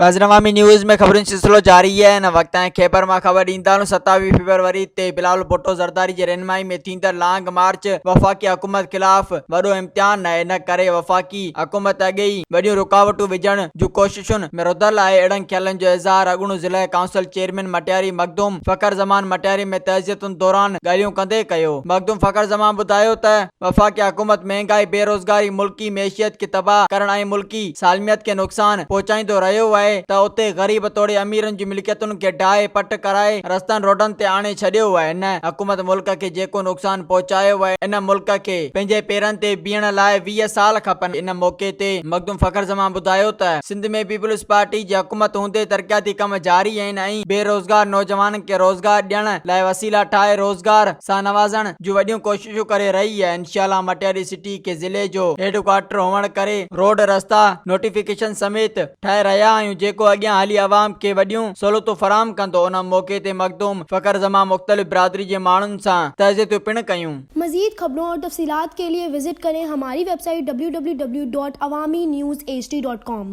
ناظرين عوامي نيوز ۾ خبرن جو سلسلو جاري آهي هن وقت تائين خيبر مان خبر ڏيندا هلون 27 فيبروري تي بلاول ڀٽو زرداري جي رهنمائي ۾ ٿيندڙ لانگ مارچ وفاقي حڪومت خلاف وڏو امتحان آهي ان ڪري وفاقي حڪومت اڳي ئي وڏيون رڪاوٽون وجهڻ جون ڪوششن ۾ رڌل آهي اهڙن خيالن جو اظهار اڳوڻو ضلعي ڪائونسل چيئرمين مٽياري مخدوم فخر زمان مٽياري ۾ تعزيتن دوران ڳالهيون ڪندي ڪيو مخدوم فخر زمان ٻڌايو ته وفاقي حڪومت مهنگائي، بيروزگاري، ملڪي معيشت کي تباهه ڪرڻ ۽ ملڪي سالميت کي نقصان پهچائيندو رهيو آهي ته اتي غريب توڙي اميرن جي ملڪيتن کي ڊاهي پٽ ڪرائي رستن روڊن تي آڻي ڇڏيو آهي. هن حڪومت ملڪ کي جيڪو نقصان پهچايو آهي ان ملڪ کي پنهنجي پيرن تي بيهڻ لاء 20 سال کپن. ان موقعي تي مخدوم فخر زمان ٻڌايو ته سنڌ ۾ پيپلز پارٽي جي حڪومت هوندي ترقياتي ڪم جاري آهن ۽ بيروزگار نوجوانن کي روزگار ڏيڻ لاء وسيلا ٺاهي روزگار سان نوازڻ جون وڏيون ڪوششون ڪري رهي آهي انشاء الله مٽياري سٽي کي ضلعي جو هيڊ ڪوارٽر هئڻ ڪري روڊ رستا نوٽيفڪيشن سميت ٺاهي رهيا آهيون جيڪو اڳيان هلي عوام کي وڏيون سهولتون فراهم ڪندو ان موقعي تي مخدوم فخر زمان مختلف برادري جي ماڻهن سان تعزيتون پڻ ڪيون. مزيد خبرون اور تفصيلات کے لئے وزٽ ڪرين ھماري web site www.awamiNewsHD.com.